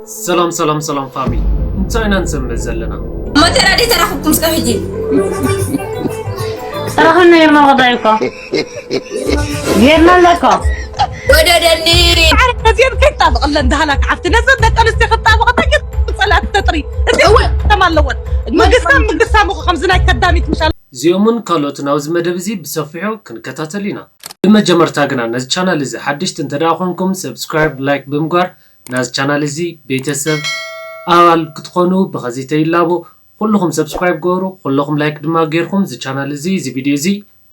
ሰላም ሰላም ሰላም ፋሚሊ፣ እንታይ ኢና ንሰምዕ ዘለና? መተራ ደይ ተራኽብኩም እስከ ሕጂ። ተራኽብና ጌርና ወዳይ እኮ ጌርና ኣለኮ ወደደኒ። ዓረ ከዚአን ከይጣብቕለን ዳህላ ክዓብቲ ነዘን ደቂ ኣንስትዮ ክጣብቐ ተግር ጸላት ተጥሪ እዚ እውን ከም ኣለወን ምግስታም ምግስታም እኮ ከምዚ ናይ ከዳሚት ምሻል እዚኦምን ካልኦትን ኣብዚ መደብ እዚ ብሰፊሑ ክንከታተል ኢና። ብመጀመርታ ግና ነዚ ቻናል እዚ ሓደሽቲ እንተ ደኣ ኾንኩም ሰብስክራይብ፣ ላይክ ብምግባር ናዚ ቻናል እዚ ቤተሰብ ኣባል ክትኾኑ ብኸዚ ተይላቦ። ኩልኹም ሰብስክራይብ ግበሩ፣ ኩልኹም ላይክ ድማ ጌርኩም እዚ ቻናል እዚ እዚ ቪድዮ እዚ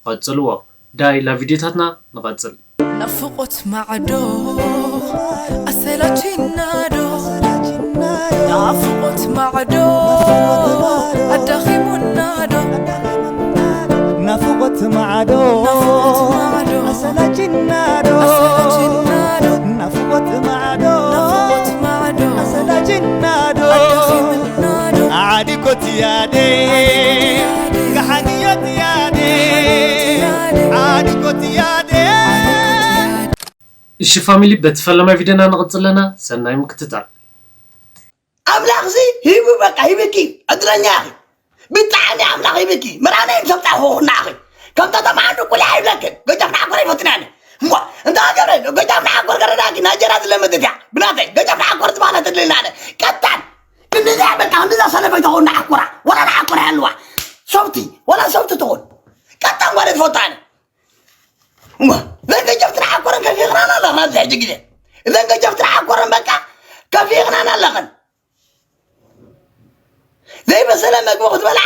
ቐጽልዎ። ዳይ ላ ቪድዮታትና ንቐጽል። ናፍቆት ማዕዶ ኣሰላችና ዶ ናፍቆት ማዕዶ ኣዳኺሙና ዶ ናፍቆት ማዕዶ ኣሰላችና ዶ ናፍቆት ማዕዶ ኣሰላችና ዶ ዓዲኮት ያዴ ጋሓንዮት ያዴ ዓዲኮት ያዴ እሺ ፋሚሊ፣ በቲ ፈለማይ ቪድዮና ንቐጽል ኣለና። ሰናይ ምክትታል። ኣምላኽ ሲ ሂቡ በቃ ሂብኪ ዕድለኛ ኢኺ ብጣዕሚ ኣምላኽ ሂብኪ ምራነይ ሰብጣ ሆኹና ኢኺ ከምታ ተማዓዱ ቁልያ ይብለክን ገጃፍ ንዓኮር ኣይፈትናኒ እሞ እንታ ገብረ ገጃፍ ንዓኮር ገረዳኪ ናጀራ ዝለመደት እያ ብናተይ ገጃፍ ንዓኮር ዝበሃለት እድልናነ ቀጣን ክንዲዛ በቃ ክንዲዛ ሰለፈይ ተኾን ንዓኮራ ወላ ንዓኮራ ያለዋ ሰብቲ ወላ ሰብቲ ትኾን ቀጣን ጓለ ትፈታኒ እሞ እዘን ገጀፍቲ ንዓኮረን ከፊኽናን ኣለኽን ኣብዚ ሕጂ ግዜ እዘን ገጀፍቲ ንዓኮረን በቃ ከፊኽናን ኣለኽን ዘይበሰለ መግቢ ክትበልዓ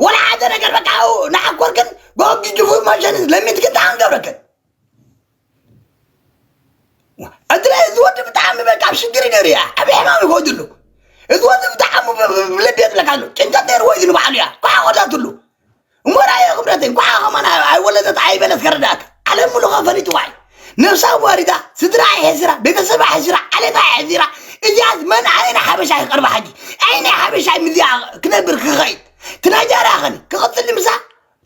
ወላ ሓደ ነገር በቃ ንዓኮርክን ጎጊ ጅፉ ማሸን ለሚትክን ተኣንገብረክን ዕድለ እዚ ወዲ ብጣዕሚ በቃ ኣብ ሽግር ነሩ እያ ዓብ ሕማም ይኸድሉ እዚ ወዲ ብጣዕሚ ብለብ የጥለካሉ ጭንቀት ነርዎ እዚ ንባዕሉ እያ ኳ ወዳትሉ እሞ ራእየ ክብረተይ እንኳዓ ከማን ኣይወለደት ኣይበለት ከረዳእካ ዓለም ሙሉኻ ፈሊጥዋ እዩ ነብሳ ኣዋሪዳ ስድራ ኣይ ሕሲራ ቤተሰብ ኣይ ሕሲራ ዓሌት ኣይ ሕሲራ እዚኣስ መን ኣይ ናይ ሓበሻ ይቐርባ ሕጂ ኣይ ናይ ሓበሻ ምዚኣ ክነብር ክኸይድ ትናጀራኸኒ ክቕፅል ንምሳ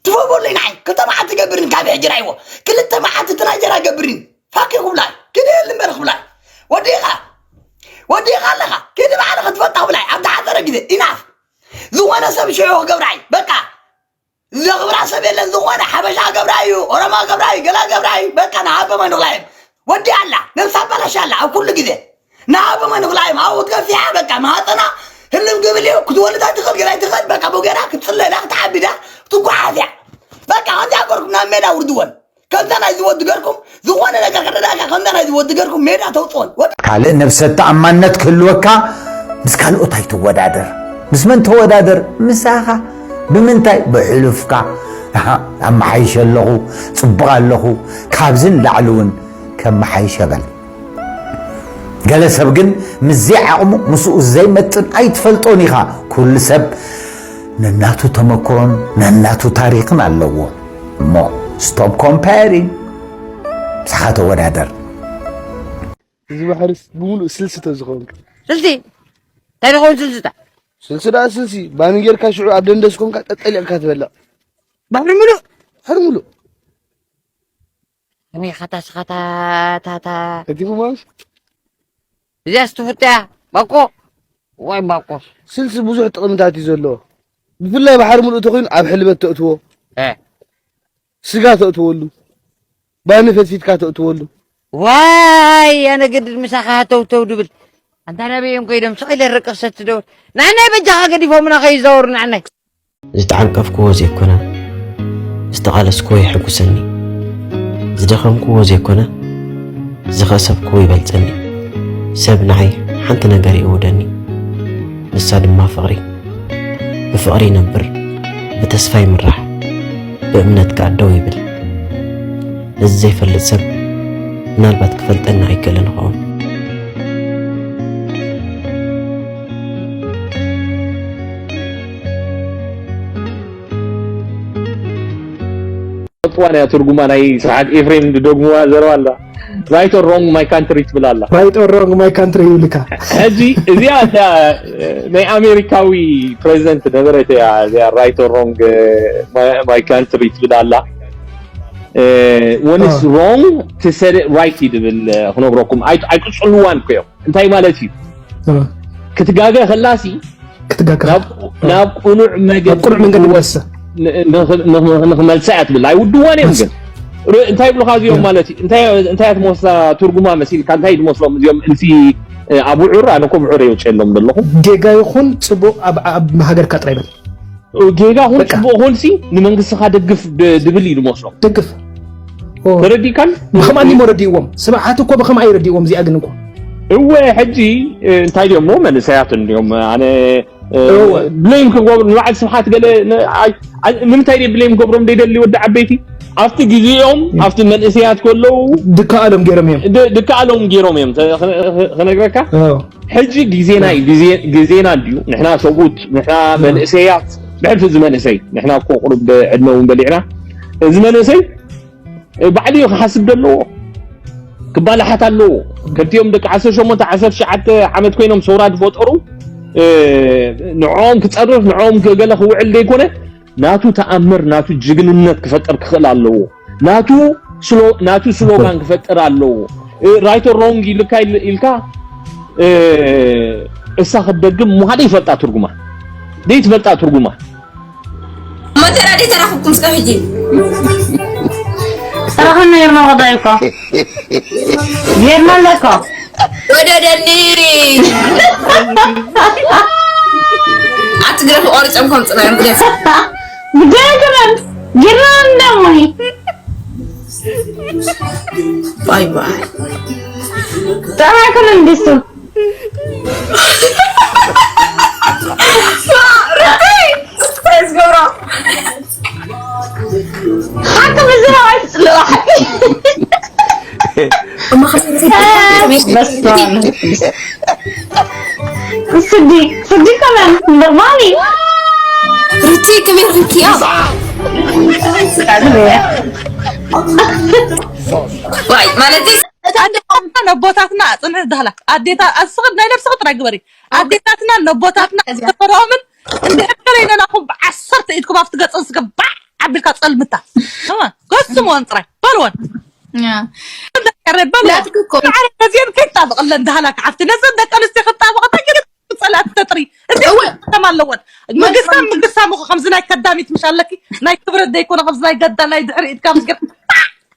ትፈቦለይ ንዓይ ክልተ መዓልቲ ገብርን ካብ ሕጂ ራይዎ ክልተ መዓልቲ ትናጀራ ገብርን ፋኪ ክብላይ ክደል እምበር ክብላይ ወዲኻ ወዲኻ ኣለኻ ኪዲ ባዕልኻ ትፈታ ክብላይ ኣብ ተሓፀረ ግዜ ኢናፍ ዝኾነ ሰብ ሸዮ ክገብራ እዩ በቃ ዘኽብራ ሰብ የለን ዝኾነ ሓበሻ ገብራ እዩ ኦሮማ ገብራ እዩ ገላ ገብራ እዩ በቃ ንሃበማ ንኽላይም ወዲ ኣላ ነብሳ ኣባላሽ ኣላ ኣብ ኩሉ ግዜ ንሃበማ ንኽላይም ኣብኡ ትገፊያ በቃ ማህፀና ህልም ግብል እዩ ክትወልዳ ትኽእል ገላይ ትኽእል በቃ ቦጌራ ክትፅለላ ክትዓቢዳ ትጓዓዝ እያ በቃ ከምዚኣ ገርኩም ናብ ሜዳ ውርድወን ከምዛ ናይ ዝወዲ ገርኩም ዝኾነ ነገር ከረዳእካ ከምዛ ናይ ዝወዲ ገርኩም ሜዳ ተውፅኦን ወዲ ካልእ ነብሰ ተኣማንነት ክህልወካ ምስ ካልኦት ኣይትወዳደር ምስ መን ተወዳደር ምሳኻ ብምንታይ ብሕሉፍካ ኣሓ ኣመሓይሸ ኣለኹ ፅቡቕ ኣለኹ ካብዝን ላዕሊ እውን ከመሓይሸ በል ገለ ሰብ ግን ምስ ዘይዓቕሙ ምስኡ ዘይመጥን ኣይትፈልጦን ኢኻ ኩሉ ሰብ ነናቱ ተመክሮን ነናቱ ታሪኽን ኣለዎ እሞ stop comparing ምሳኻ ተወዳደር እዚ ባሕርስ ብምሉእ ስልሲ ተዝኸውን ስልሲ እንታይ ዝኸውን ስልስታ ስልሲ ደኣ ስልሲ ባኒ ጌርካ ሽዑ ኣብ ደንደስ ኮንካ ጠጠሊቕካ ትበልዕ ባሕሪ ምሉእ ሕር ምሉእ ከመይ ኻታ ስኻታ ታታ እቲ ክማስ እዚኣስ ትፍቶ እያ ባቆ ዋይ ባቆ ስልሲ ብዙሕ ጥቕምታት እዩ ዘለዎ ብፍላይ ባሕሪ ምሉእ ተኾይኑ ኣብ ሕልበት ተእትዎ እ ስጋ ተእትወሉ ባኒ ፈትፊትካ ተእትወሉ ዋይ ኣነ ግድድ ምሳኻ ሃተውተው ድብል ኣንታ ናበይ እዮም ከይዶም ስቕ ኢለ ርቅኽሰ ትደውል ንዓናይ በጃኻ ገዲፎምና ከይዛወሩ ንዓናይ ዝተዓንቀፍክዎ ዘይኮነ ዝተቓለስክዎ የሐጉሰኒ ዝደኸምክዎ ዘይኮነ ዝኸሰብክዎ ይበልጸኒ ሰብ ንዓይ ሓንቲ ነገር ይእውደኒ ንሳ ድማ ፍቕሪ ብፍቕሪ ይነብር ብተስፋ ይምራሕ ብእምነት ከኣ ደው ይብል ነዚ ዘይፈልጥ ሰብ ምናልባት ክፈልጠና ኣይክእልን ይኸውን እዋን እያ ትርጉማ ናይ ስርዓት ኤፍሬም ዝደግምዋ ዘረባ ኣላ right or wrong my country ትብል ኣላ right or wrong my country ይብልካ ሕዚ እዚኣ እታ ናይ ኣሜሪካዊ ፕሬዚደንት ነበረት እያ እዚኣ right or wrong my country ትብል ኣላ when it's wrong to set it right እዩ ድብል ክነግረኩም ኣይቅፅልዋን እኮ እዮም እንታይ ማለት እዩ ክትጋገ ከላሲ ክትጋገ ናብ ናብ ቅኑዕ መገዲ ናብ ቅኑዕ መንገዲ ክወስ- መለሰ። ን- ንኽ- ንኽ- ንኽመልሳ እያ ትብል። ኣይውድዋን እዮም ግን ር- እንታይ ይብሉኻ እዚኦም ማለት እዩ? እንታይ እንታይ እያ ትመስላ ትርጉማ መሲልካ? እንታይ ትመስሎም እዚኦም እልፊ እ፣ ኣቡዑር? ኣነ እኮ ብዑር የውፅየሎም ዘለኹ። ጌጋ ይኹን ጽቡቕ ኣብ ኣብ ሃገርካ ጥራይ በል። ጌጋ ኹን በቃ። ጽቡቕ ኹንሲ ንመንግስትኻ ደግፍ ድ- ድብል እዩ ዝመስሎም። ደግፍ ኦ፣ ተረዲእካን? ብኸምኣ እሞ ረዲእዎም። ስብሓት እኮ ብኸምኣ ይረዲእዎም። እዚኣ ግን እኮ እወ ሕጂ እ፣ እንታይ ድዮም እሞ መንእሰያት እንድዮም ኣነ እ፣ እወ። ብሌም ክገብሩ ንበዓል ስብሓት ገለ ን- ኣይ- ኣይ- ንምንታይ ድየ ብሌም ክገብሮም ዘይደሊ ወዲ ዓበይቲ ኣብቲ ግዜኦም ኣብቲ መንእሰያት ከለዉ ድከኣሎም ገይሮም እዮም። ድ- ድከኣሎም ገይሮም እዮም ተ- ኸ- ኸ- ኸነግረካ ኦ፣ ሕጂ ግዜና እዩ ግዜ- ግዜና እንድዩ ንሕና ሰብኡት ንሕና መንእሰያት ብሕልፊ እዚ መንእሰይ ንሕና እኮ ቁሩብ ዕድመ እውን በሊዕና እዚ መንእሰይ ባዕሉ እዩ ክሓስብ ዘለዎ ክባላሓት ኣለዎ ከምቲኦም ደቂ ዓሰርተ ሸሞንተ ዓሰርተ ትሽዓተ ዓመት ኮይኖም ሰውራ ዝፈጠሩ እ፣ ንዕኦም ክፀርፍ ንዕኦም ገለ ክውዕል ዘይኮነ ናቱ ተኣምር ናቱ ጅግንነት ክፈጥር ክኽእል ኣለዎ ናቱ ስሎ- ናቱ ስሎጋን ክፈጥር ኣለዎ እ፣ right or wrong ኢልካ ኢል- ኢልካ እ፣ እሳ ክትደግም ምዃደ ይፈልጣ ትርጉማ ደይ ትፈልጣ ትርጉማ መተራ ደይ ተራኽብኩም እስከ ሕጂ ተራኸብና ጌርና ወዳይ እኮ ጌርና ኣለኮ ወደደኒ ኣቲ ግደፍ ቆሪጾም ከምጽና እዮም ግደፍ ብደግመን ጌርና እንደሞኒ ባይ ባይ ጥዕና ይኩን እንዲሱ ርቀይ ስታይ ዝገብሮ ሓንቲ ብዝረባይ ትፅልዋ እማ ከመይ በስመ ስዲ ስዲ ከመን ኖርማሊ ርቺ ከመይ ርኪያ ዋይ ማለት ኣቦታትና ኣፅንሒ ዳህላ ኣዴታ ኣስኽድ ናይ ነብስኺ ጥራይ ግበሪ ኣዴታትና ነቦታትና ዝፈረኦምን እንድሕር ከለይነናኹም ብዓሰርተ ኢድኩም ኣብቲ ገፀን ስገባዕ ኣቢልካ ፀልምታ ገስምወን ጥራይ በልወን በልወን ነዚአን ከይጣበቕለን ዳህላ ክዓፍቲ ነዘን ደቂ ኣንስትዮ ክጣበቐ ተገለ ፀላት ተጥሪ እዚ ከም ኣለወን ምግስታም ምግስታም እኮ ከምዚ ናይ ከዳሚት ምሽ ኣለኪ ናይ ክብረት ዘይኮነ ከምዚ ናይ ገዳ ናይ ድሕሪ ኢድካ ምስገር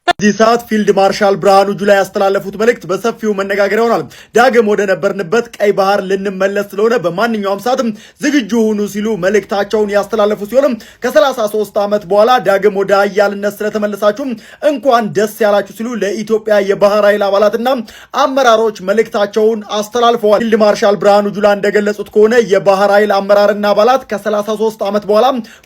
በዚህ ሰዓት ፊልድ ማርሻል ብርሃኑ ጁላ ያስተላለፉት መልእክት በሰፊው መነጋገሪያ ሆኗል። ዳግም ወደ ነበርንበት ቀይ ባህር ልንመለስ ስለሆነ በማንኛውም ሰዓት ዝግጁ ሁኑ ሲሉ መልእክታቸውን ያስተላለፉ ሲሆን ከ33 ዓመት በኋላ ዳግም ወደ ኃያልነት ስለተመለሳችሁ እንኳን ደስ ያላችሁ ሲሉ ለኢትዮጵያ የባህር ኃይል አባላትና አመራሮች መልእክታቸውን አስተላልፈዋል። ፊልድ ማርሻል ብርሃኑ ጁላ እንደገለጹት ከሆነ የባህር ኃይል አመራርና አባላት ከ33 ዓመት በኋላ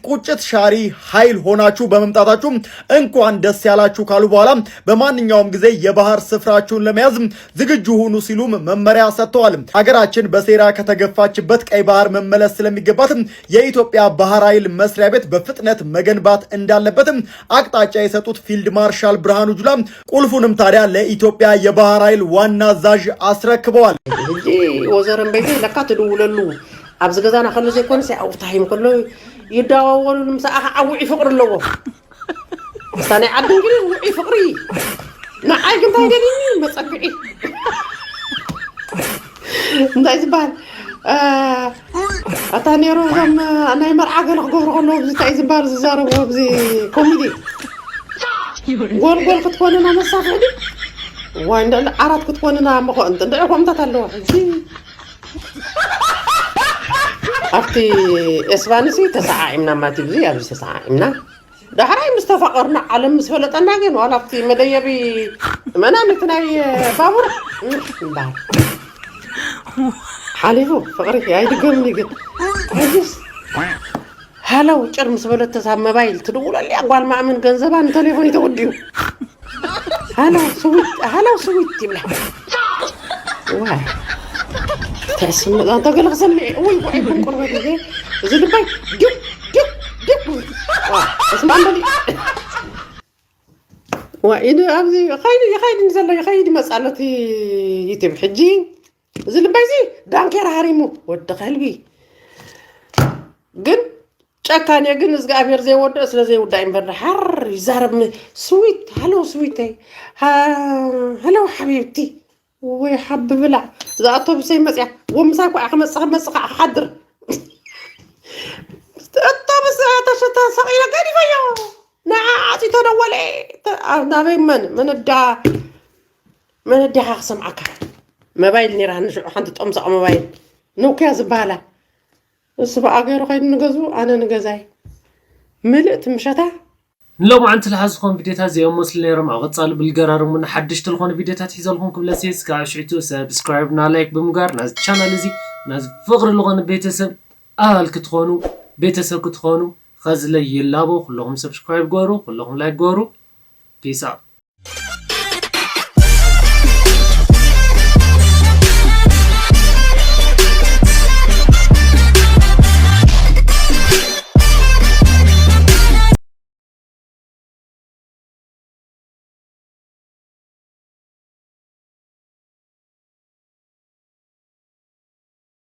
ቁጭት ሻሪ ኃይል ሆናችሁ በመምጣታችሁ እንኳን ደስ ያላችሁ ካሉ በኋላ በማንኛውም ጊዜ የባህር ስፍራችሁን ለመያዝ ዝግጁ ሁኑ ሲሉም መመሪያ ሰጥተዋል። ሀገራችን በሴራ ከተገፋችበት ቀይ ባህር መመለስ ስለሚገባት የኢትዮጵያ ባህር ኃይል መስሪያ ቤት በፍጥነት መገንባት እንዳለበትም አቅጣጫ የሰጡት ፊልድ ማርሻል ብርሃኑ ጁላ ቁልፉንም ታዲያ ለኢትዮጵያ የባህር ኃይል ዋና አዛዥ አስረክበዋል። ሕጂ ወዘረን በይዘ ለካ ትድውለሉ ኣብዚ ገዛና ከሎ ዘይኮነስ ኣብኡ ታሂም ከሎ ይደዋወሉ ንምሳኣ ከዓ ውዒ ፍቅሪ ኣለዎ ምስታ ናይ ዓዲ እንግሊዝ ውዒ ፍቅሪ ንዓይ ግን እንታይ ደልኒ መፀግዒ እንታይ ዝበሃል ኣታ ነይሩ እዞም ናይ መርዓ ገለ ክገብሩ ከለዉ እዚ እንታይ ዝበሃል ዝዛረቡ ኣብዚ ኮሚዲ ጎልጎል ክትኮንና መሳፍዕዲ ዋይ እንዳ ዓራት ክትኮንና መኾ እንዳ ከምታት ኣለዋ ሕጂ ኣብቲ ኤስባንሲ ተሰዓዒምና ማቲ ብዙ ኣብዚ ተሰዓዒምና ዳሕራይ ምስ ተፋቐርና ዓለም ምስ ፈለጠና ግን ዋላ ኣብቲ መደየቢ መናን እቲ ናይ ባቡር እምባር ሓሊፉ ፍቕሪ ኣይድገምኒ ግን ሕጅስ ሃለው ጭር ምስ በለት ተሳብ መባይል ትድውለልያ ጓል ማእምን ገንዘባ ንተሌፎን ተወዲኡ ሃለው ስዊት ሃለው ስዊት ይብላ ዋይ ተስምዕ ተገለ ክሰምዕ ወይ ጉዓይ ቁርበት እዚ ልባይ ዲው ዲው ዲው እስማ በሊ ዋ ኢዱ ኣብዚ ኸይዱ ይኸይድ ዘሎ ይኸይድ ይመፅእ ኣሎ እቲ ዩቲብ ሕጂ እዚ ልባይ እዚ ዳንኬራ ሃሪሙ ወዲ ከልቢ ግን ጨካን እየ ግን እግዚኣብሔር ዘይወድኦ ስለ ዘይውዳእ እምበር ድሓር ይዛረብ ስዊት ሃሎ ስዊተይ ሃሎ ሓቢብቲ ወይ ሓቢ ብላዕ። እዛ ኣቶብሰይ መፅያ ወምሳይ ኳ ክመፅእ ክመፅእ ከዓ ክሓድር ኣቶብስ ተሸተ ሰቂለ ገዲፈዮ። ንዓ ዓፂቶ ደወለ። ናበይ መን መነዳ መነዳ ክሰምዓካ። መባይል ነራ ንሽዑ ሓንቲ ጠምሳቕ መባይል ኖክያ ዝበሃላ። እሱ ብኣገሩ ከይዱ ንገዝኡ ኣነ ንገዛይ ምልእቲ ምሸታ። ንሎማዓንቲ ዝሓዝኹም ቪድዮታት እዚኦም መስሉ ነይሮም። ኣብ ቀፃሊ ብልገራርሙና ሓድሽቲ ዝኾኑ ቪድዮታት ሒዘልኩም ክብለሲ እስካብ ሽዕቱ ሰብስክራይብ እና ላይክ ብምግባር ናዚ ቻናል እዚ ናዚ ፍቕሪ ዝኾነ ቤተሰብ ኣባል ክትኾኑ ቤተሰብ ክትኾኑ ኸዝለይ ይላቦ። ኩለኹም ሰብስክራይብ ግበሩ፣ ኩለኹም ላይክ ግበሩ። ፒስ ኣውት።